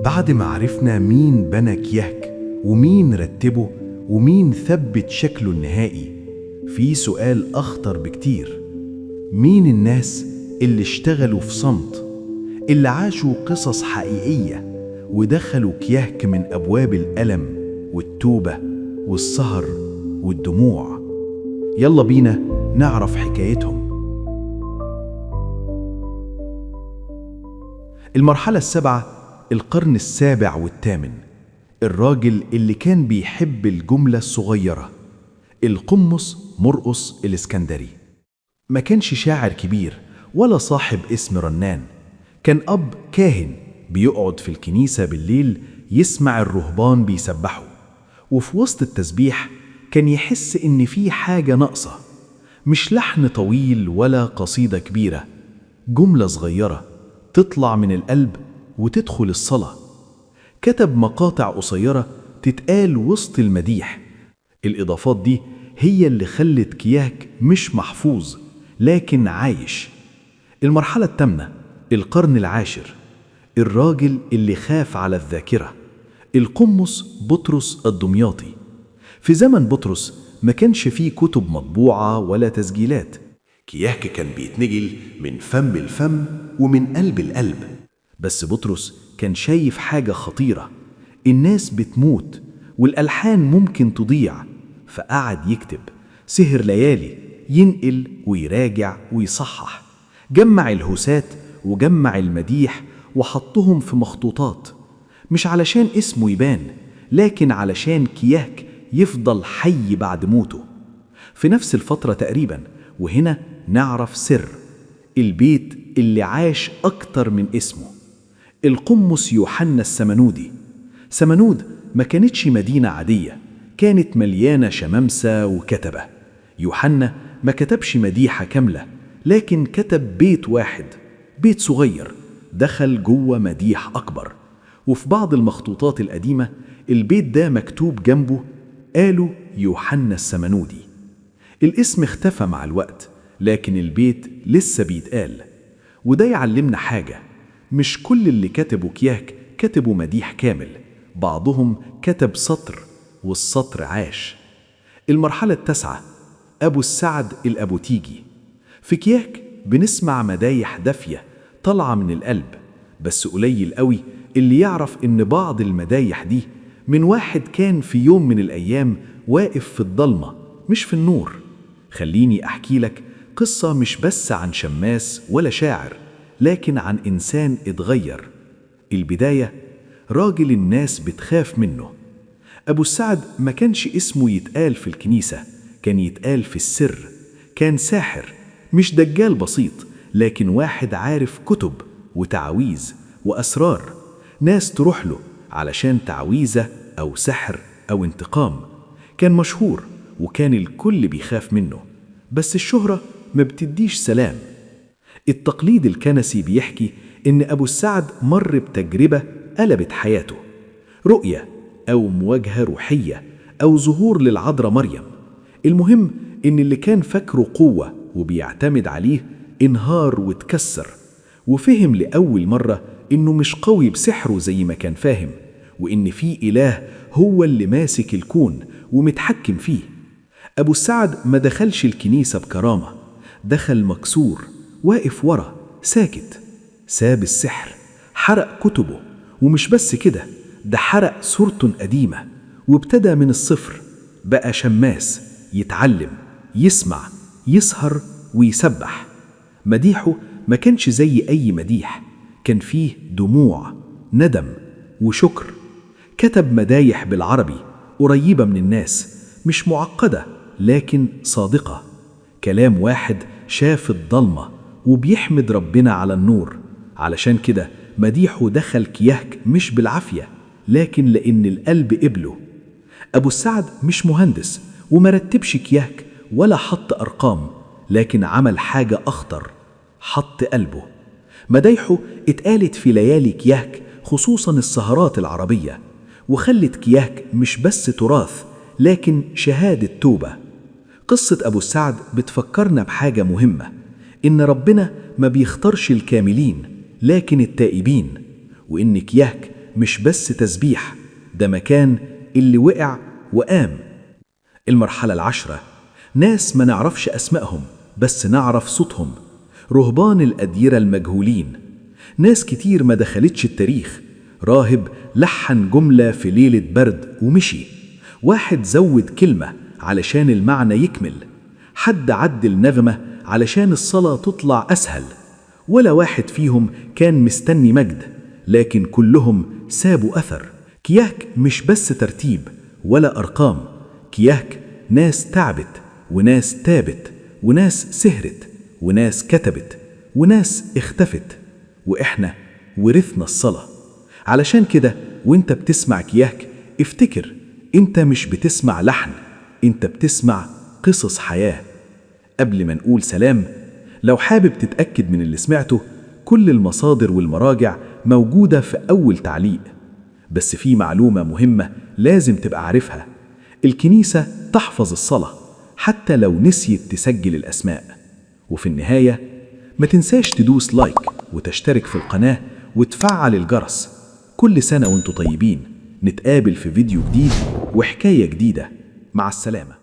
بعد ما عرفنا مين بنى كيهك ومين رتبه ومين ثبت شكله النهائي، في سؤال أخطر بكتير: مين الناس اللي اشتغلوا في صمت، اللي عاشوا قصص حقيقية ودخلوا كيهك من أبواب الألم والتوبة والسهر والدموع؟ يلا بينا نعرف حكايتهم. المرحلة السابعة، القرن السابع والثامن، الراجل اللي كان بيحب الجملة الصغيرة، القمص مرقص الإسكندري. ما كانش شاعر كبير ولا صاحب اسم رنان، كان أب كاهن بيقعد في الكنيسة بالليل يسمع الرهبان بيسبحوا، وفي وسط التسبيح كان يحس إن في حاجة ناقصة، مش لحن طويل ولا قصيدة كبيرة، جملة صغيرة تطلع من القلب وتدخل الصلاة. كتب مقاطع قصيرة تتقال وسط المديح. الإضافات دي هي اللي خلت كيهك مش محفوظ لكن عايش. المرحلة الثامنة، القرن العاشر، الراجل اللي خاف على الذاكرة، القمص بطرس الدمياطي. في زمن بطرس ما كانش فيه كتب مطبوعة ولا تسجيلات، كيهك كان بيتنقل من فم لفم ومن قلب لقلب. بس بطرس كان شايف حاجة خطيرة، الناس بتموت والألحان ممكن تضيع، فقعد يكتب، سهر ليالي ينقل ويراجع ويصحح، جمع الهوسات وجمع المديح وحطهم في مخطوطات، مش علشان اسمه يبان، لكن علشان كيهك يفضل حي بعد موته. في نفس الفترة تقريبا، وهنا نعرف سر البيت اللي عاش أكتر من اسمه، القمص يوحنا السمنودي. سمنود ما كانتش مدينة عادية، كانت مليانة شمامسة وكتبة. يوحنا ما كتبش مديحة كاملة، لكن كتب بيت واحد، بيت صغير دخل جوه مديح أكبر. وفي بعض المخطوطات القديمة البيت ده مكتوب جنبه قالوا يوحنا السمنودي. الاسم اختفى مع الوقت، لكن البيت لسه بيتقال. وده يعلمنا حاجة: مش كل اللي كتبوا كيهك كتبوا مديح كامل، بعضهم كتب سطر والسطر عاش. المرحلة التاسعة، أبو السعد الأبوتيجي. في كيهك بنسمع مدايح دافية طالعة من القلب، بس قليل قوي اللي يعرف إن بعض المدايح دي من واحد كان في يوم من الأيام واقف في الضلمة مش في النور. خليني أحكي لك قصة مش بس عن شماس ولا شاعر، لكن عن إنسان اتغير. البداية، راجل الناس بتخاف منه. أبو السعد ما كانش اسمه يتقال في الكنيسة، كان يتقال في السر. كان ساحر، مش دجال بسيط، لكن واحد عارف كتب وتعاويذ وأسرار. ناس تروح له علشان تعويذة أو سحر أو انتقام. كان مشهور وكان الكل بيخاف منه، بس الشهرة ما بتديش سلام. التقليد الكنسي بيحكي إن أبو السعد مر بتجربة قلبت حياته، رؤية أو مواجهة روحية أو ظهور للعذراء مريم. المهم إن اللي كان فاكره قوة وبيعتمد عليه انهار واتكسر، وفهم لأول مرة إنه مش قوي بسحره زي ما كان فاهم، وإن في إله هو اللي ماسك الكون ومتحكم فيه. أبو السعد ما دخلش الكنيسة بكرامة، دخل مكسور، واقف ورا ساكت. ساب السحر، حرق كتبه، ومش بس كده، ده حرق صورته القديمة وابتدى من الصفر. بقى شماس، يتعلم، يسمع، يسهر ويسبح. مديحه ما كانش زي أي مديح، كان فيه دموع، ندم وشكر. كتب مدايح بالعربي قريبة من الناس، مش معقدة لكن صادقة. كلام واحد شاف الضلمة وبيحمد ربنا على النور. علشان كده مديحه دخل كيهك مش بالعافية، لكن لأن القلب قبله. أبو السعد مش مهندس ومرتبش كيهك ولا حط أرقام، لكن عمل حاجة أخطر، حط قلبه. مدايحه اتقالت في ليالي كيهك، خصوصا السهرات العربية، وخلت كيهك مش بس تراث لكن شهادة توبة. قصة أبو السعد بتفكرنا بحاجة مهمة، إن ربنا ما بيختارش الكاملين لكن التائبين، وإن كيهك مش بس تسبيح، ده مكان اللي وقع وقام. المرحلة العاشرة، ناس ما نعرفش أسمائهم بس نعرف صوتهم، رهبان الأديرة المجهولين. ناس كتير ما دخلتش التاريخ. راهب لحن جملة في ليلة برد ومشي، واحد زود كلمة علشان المعنى يكمل، حد عدل نغمة علشان الصلاة تطلع أسهل. ولا واحد فيهم كان مستني مجد، لكن كلهم سابوا أثر. كياك مش بس ترتيب ولا أرقام، كياك ناس تعبت وناس تابت وناس سهرت وناس كتبت وناس اختفت، وإحنا ورثنا الصلاة. علشان كده وانت بتسمع كياك افتكر انت مش بتسمع لحن، انت بتسمع قصص حياة. قبل ما نقول سلام، لو حابب تتأكد من اللي سمعته، كل المصادر والمراجع موجودة في أول تعليق. بس في معلومة مهمة لازم تبقى عارفها، الكنيسة تحفظ الصلاة حتى لو نسيت تسجل الأسماء. وفي النهاية ما تنساش تدوس like وتشترك في القناة وتفعل الجرس. كل سنة وانتوا طيبين، نتقابل في فيديو جديد وحكاية جديدة. مع السلامة.